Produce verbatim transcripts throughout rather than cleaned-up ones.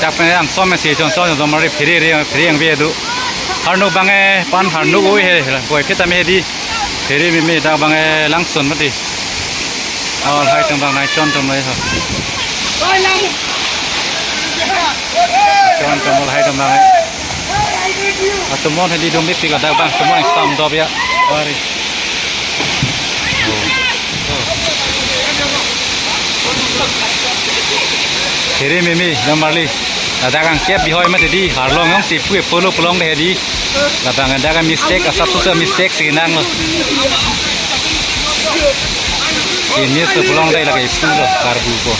Dak pen angsong mesi chon chon chon mari phere re phere ang ve do. Harnok bang e pan harnok oi he koi phe tame hedi. Phere meme dak bang e langsun mati. Lahai atum bang nai chon atum nai ho. Chon atum lahai atum bang e. Atum mon hedi dum bipik ladak bang atum mon stam dop ya. Ari. Phere meme namar li. Ladak angkep bihoi mati di harlong jongsi pu e polo polong de hedi. Labang dak mistake asap suta mistake si nanglo. Ini se polong de lagi pulo karbu ko.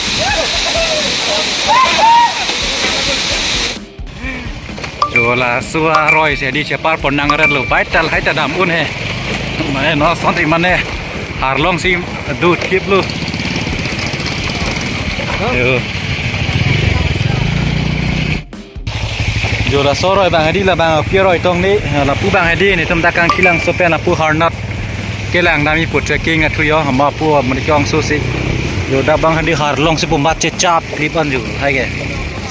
Jo laso aroi si hedi chepar pon nangretlo, baital hai ta dam un he. Mane non asonsi mane harlong si do thiplo. Yo. Jo laso aroi bang hedi labang pi aroi tong ni, lapu bang hedi netum dak Kangthilangso pen lapu harnat kelang dam-i pu trekking athu yo, ma pu mani kyong so si. Jo dak bang hedi harlong si pumbat chechap klip an jo, hai ke.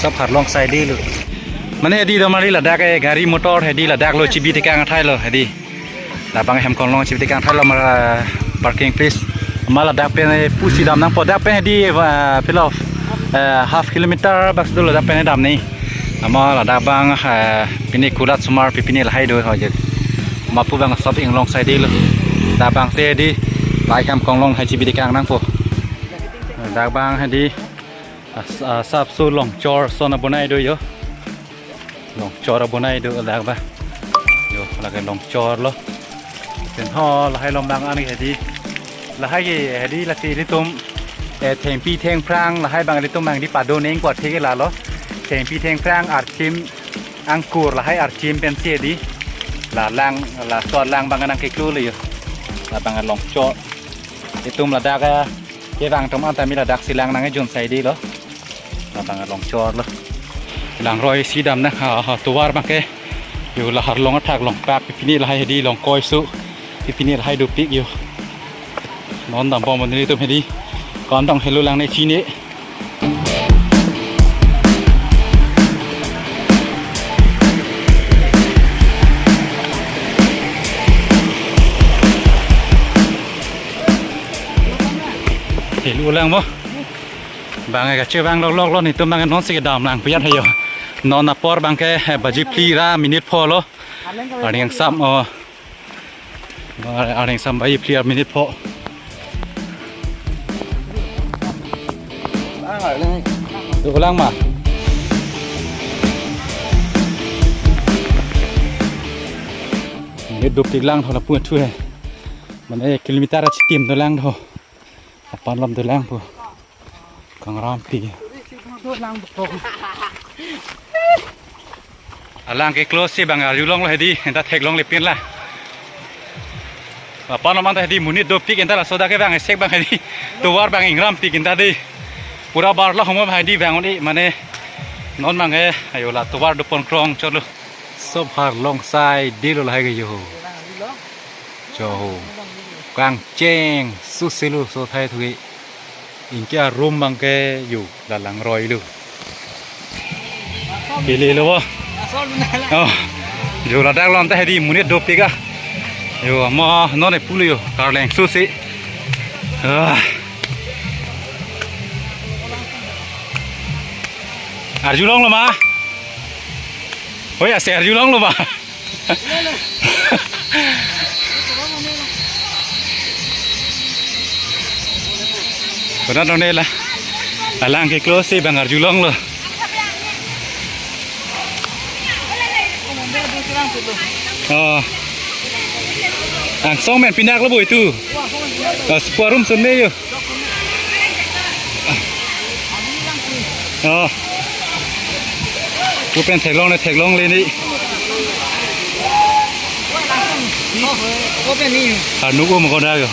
Sab harlong sai di lo. Mane hedi do mari ladak e gari motor hedi ladak lo chibi tekang athai lo hedi. Labang hem konglong chibi tekang athai lo mara parking place. Ma ladak pen e pusi dam nangpo dak pen hedi, eh, pilo, eh, half kilometer bak si do ladak pen dam ni. Ama ladak bang, eh, pini kulat sumar pi pini lahai do ho je. Ma pu bang sop inglong sai di lo. Dak bang si hedi lahai hem konglong hai chibi tekang nangpo. Dak bang hedi As-, asapso longchor ason abonai do yo. Longchor abonai do dak ba. Yo, lake longchor lo. Pen ho lahai lom bang ani hedi. Lahai ke hedi lasi ilitum, eh, thengpi thengphrang lahai bang ilitum bang di pado neng ko thek lalo. Thengpi thengphrang archim angkur lahai archim pensi hedi. La lang, laso lang bang nangkeklo le yo. Labang longchor. Itum ladak, eh, kevang atum anta mi ladak si lang nangkejun sai di lo. Labang longchor lo. Langroi si dam nang ha, ha, tovar bang ke. Yo la harlong athak longpak pi pini lahai hedi longkoi su. Pi pini lahai dopik yo. Non dambom nelitum hedi. Kon dong helo lang ne chini. Helo lang mo. Bang ke kachevang lok lok lo netum bang nonsi kedam lang pian hayo. Non apor bang ke, eh, baji phli ra minute pho lo. Arning sam o. Ar-, arning sam baji phli ra minute pho. Ulang ma. Ye dopik lang tho lapu thu he. Mane kilometer achitim do lang tho. Apan lom do lang po. Kangram pi. Alang keklo si bang arjulong lo hedi, anta theklongle pin la. Apan lom anta hedi monit dopik anta laso dak ke bang esek bang hedi. Tovar bang ingram pik anta di. Pura bar lo homo hedi bang uni mane non bang e ayo la tovar dopon krong cholo. Sop harlong sai di lo lahai ke yo. Cho ho. Kangcheng susi lo so thai thuki. Inke arum bang ke yo la langroi lo. Pili lo bo. Oh. Yo ladak lom ta hedi monit dopik a. Yo mo non e pulo yo karleng susi. Ah. Arjulong lo ma. Oi, ase arjulong lo ba. Kona none la. Alang keklo si bang arjulong lo. Oh. Angsong men pinak lo bo itu. Pas parum sun me yo. Oh. Pu pen theklongle theklongle ni. Open ni. Anu ko mo ko da ko.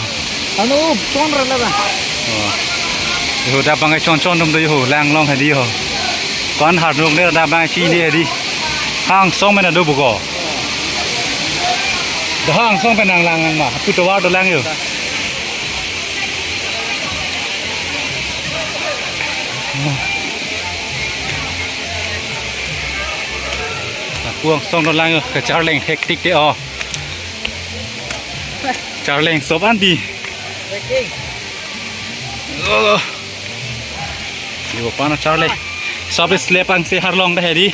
Anu ton ra la ba. Oh. Yo da bang chon chon dum do yo lang long hedi ho. Kon harnok ne da bang chi ne hedi. Angsong men do bu ko. Da angsong pen nang lang ma. Pu tovar do lang yo. Angsong dolang, kacharleng hektik te o. Charleng sop an di. Oh. Yo, pana charleng. Sop slep angse harlong dah hedi.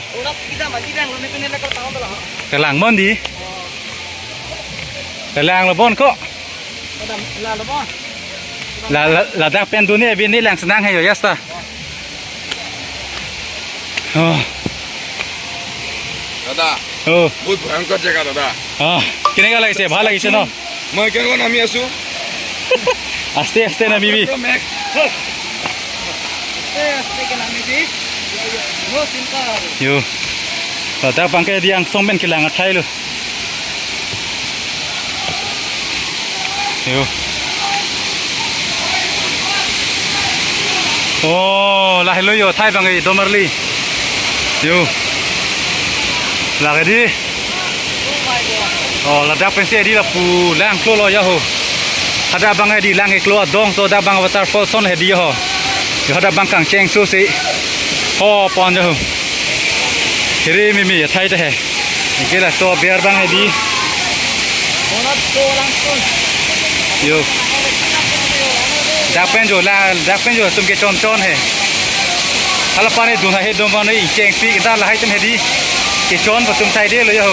Kelang mon di. Kelang lo bon ko. La, la, ladak pen duni abini lang senang hai yo, ya sta. Oh. দাদা, oh, বহুত ভয়ংকর জেগা দাদা। Ah, কেনেকা লাগিছে? ভাল লাগিছে ন? মই কেনেকুৱা নামি আছো? আস্তে আস্তে নামিবি। একদম এক-, আস্তে আস্তে কে নামিবি। Yo, চিন্তা আৰু। Yo. Ladak abangke di angsong pen kelang athai lo. Yo. Oh, lahelo yo, athai abang e domarli. Yo. Lake di. Oh, ladak pensi di lapu lang klo lo ya ho. Hadak abang e di lang klo adong to, dak abang waterfall son hedi ho. Yo, hadak abang kangcheng su si. Ho pon ya ho. Kiri mimi athai te he. Anke laso aber abang hedi. Yo. Dak pen jo la, dak pen jo atum kechon chon he. Hala pani dun ha he dun pani chengpik ta lahai atum hedi. Kechon atum sai de lo yo.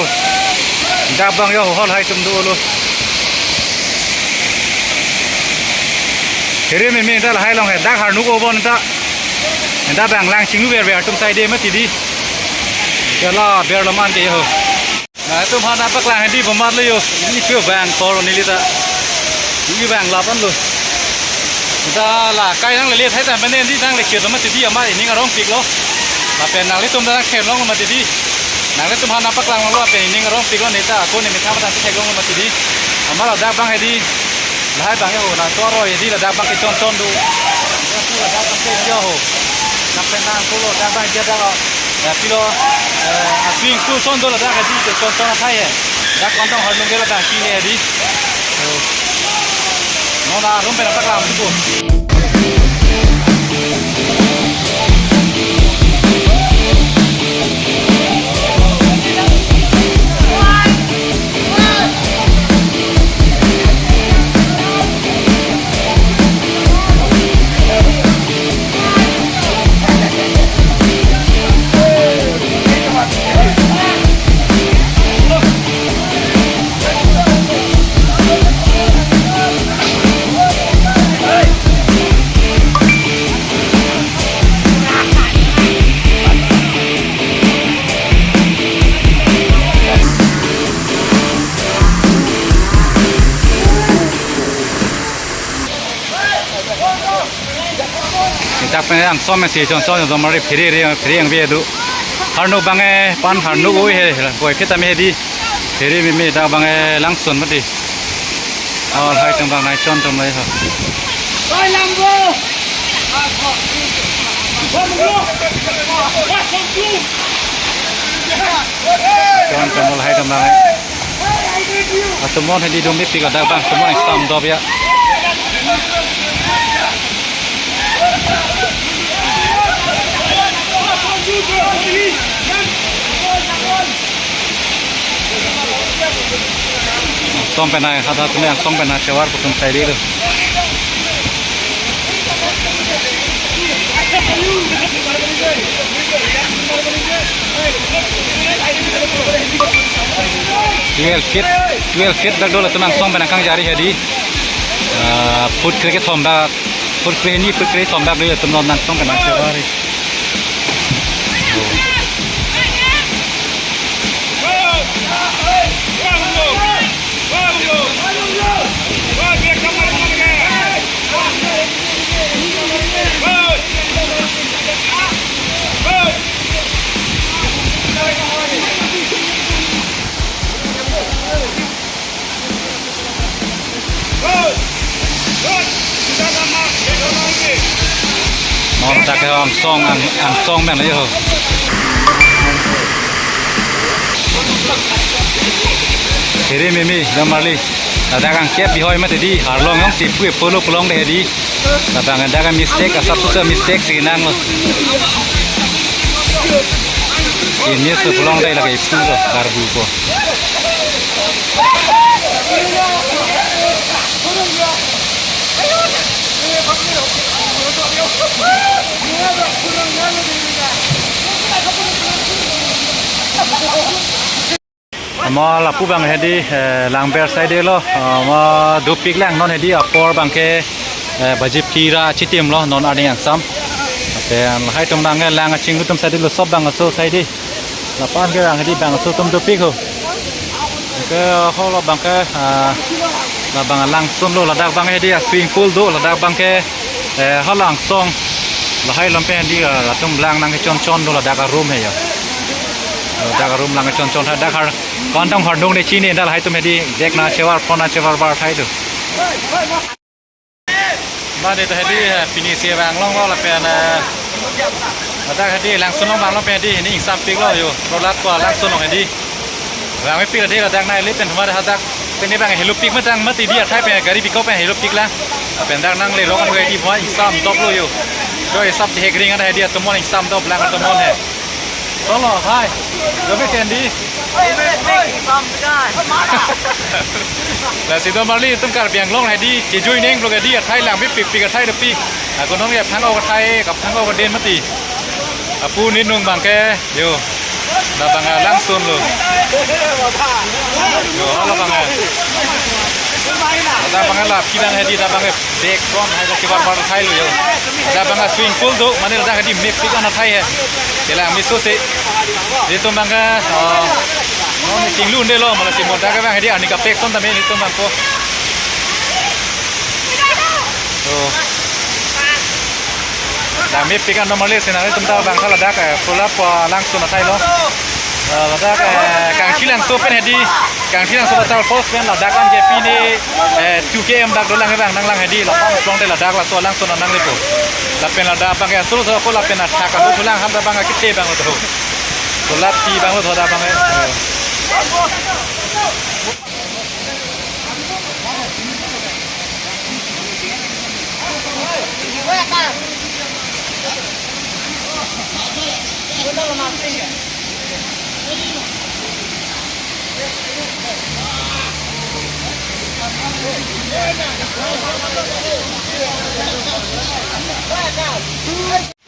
Dak abang yo hol hai atum dolo. Kiri mimi ta lahai along he. Dak harnuk o bon ta. Dak abang lang chinglu ber ber atum sai de mati di. Kala ber lo man ke yo. Nangtum aphan nangpaklang hedi bomar lo yo. Ini pio bang kor neli ta. Ini bang lapan lo. Ta la kai nangle le thai ta menen di nangle kio mati di, amat ining arongpik lo. Lapen nanglitum ta nangthem long mati di. Nangtum aphan nangpaklang lo lapen ining arongpik lo, ne ta ako ne methang ta thek long mati di. Amat ladak abang hedi. Lahai abang yo, laso aroi di ladak abang kechon chon do. Laso ladak abang ke yo ho. Lapen nang pulo ladak abang dia dak. Ya pilo, eh, aswing pu son do ladak hedi kechon chon athai he. Dak kontong harnung ke ladak ki hedi. So, non arum pen nangpaklang tu. Dak pen angsong si chon chon do mari phiri ri phiri ang bi do. Harnuk abang e pan harnuk oi he, he, koi phit tame hedi. Phiri mimi dak abang e langsun mati. Aw, lahai atum abang nai chon atum lahai ho. Chon atum lahai atum abang e. Atum mon hedi dum mepik, dak abang atum mon exam dop ya. Angsong pen nai, hada atum angsong pen nai, chevar pu atum sai di lo. Twelve feet, twelve feet dak dolo atum angsong pen nangkangjari hedi. Ah, foot kre kethom dak, foot kre hini, foot kre kethom dak dolo atum non angsong pen nangchevari. Non dak ke angsong, ang, angsong pen lo yo. Kiri mimi, dam marli. Ladak angkep bihoi mati di, arlong yong si pui polo polong de di. Ladak angkep mistake, asap tu mistake si nang lo. Ini sebelum dari lagi itu loh, karbu ko. Mo lapu abang hedi, eh, Langber side lo, eh, mo dopik lang non hedi apor abangke, eh, baji phli ra chitim lo non arni angsam. Lapen lahai atum abangke lang achinglu atum side lo, sop abang aso side. Lapu-an ke abang hedi bang aso atum dopik ho. Ke holo abangke, ah, labang langsun lo, ladak abang hedi a swimming pool do, ladak abangke, eh, holo angsong. Lahai alam pen hedi, ah, latum lang nangkechon chon do, ladak a room he ya. Ladak a room nangkechon chon, ladak har, kantong hardung ne chini, dak lahai atum hedi dek nangchevar, phone nangchevar bar thai do. Mane ta hedi, eh, pini si vang longlo lapen, eh, ladak hedi langsun long vanglo pen hedi, hini ingsampik lo yo. Prolat ko langsun long hedi. Vangpik hedi ladak nangli pen thoma hadak. Pini abang helopik matang mati, hedi athai pen gari piko pen helopik lang. Lapen dak nangle rong hedi mo ingsamdop lo yo. Jo isap dehek ring ada hedi atomon ingsamdop lang atomon he. Tolo, hai. Jobe kendi. Lasi do marli atum Karbi Anglong hedi, kejui neng lo hedi, athai lang pipik pik athai dopik. Ako nong ya phang-ok athai, kaphang-ok aden mati. Apu ni nung abangke, yo. Labang langsun lo. Yo, holo abang. Ladak abang la pinang hedi, labang bek kon hai laki bar bar thai lo yo. Ladak abang swimming pool do, mane ladak hedi mepik an athai he. Kela miso se. Itum abang, oh, oh, ni chinglu unde lo, mala si mo dak abang hedi arni kapek son tame itum abang ko. Oh. Dak mepik an normally scenery atum ta abang kala dak, eh, pulap, eh, langsun athai lo. Eh, ladak, eh, Kangthilangso pen hedi, Kangthilangso ladak post pen ladak an ke pini, eh, two K M dak dolang abang nanglang hedi, lapu-an long te ladak laso langsun nanglepo. Lapen ladak abang ke asul so ko lapen athak alu thulang ham abang ke kete abang lo tho. Pulap ti abang lo tho dak abang ke.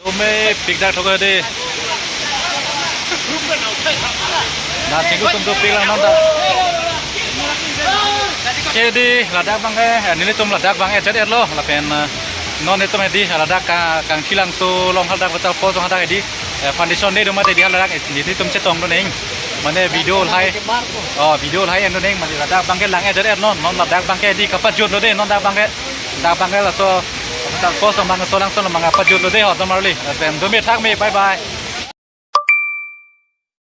Tome pik dak thok de. Na chinglu atum dopik lang non ta. Hedi ladak abangke, eh, nelitum ladak abangke chat et lo, lapen, eh, non itum hedi ladak Ka-, Kangthilangso along hadak waterfall along hadak hedi, eh, foundation day do mati hedi ladak, eh, nelitum chetong do neng. Mane video lahai. Oh, video lahai en do neng, mane ladak abangke lang et et non, non ladak abangke hedi kapajut lo de, non dak abangke. Dak abangke laso waterfall along abangke solangso along abangke pajut lo de ho, do marli. Lapen do me thak me, bye bye.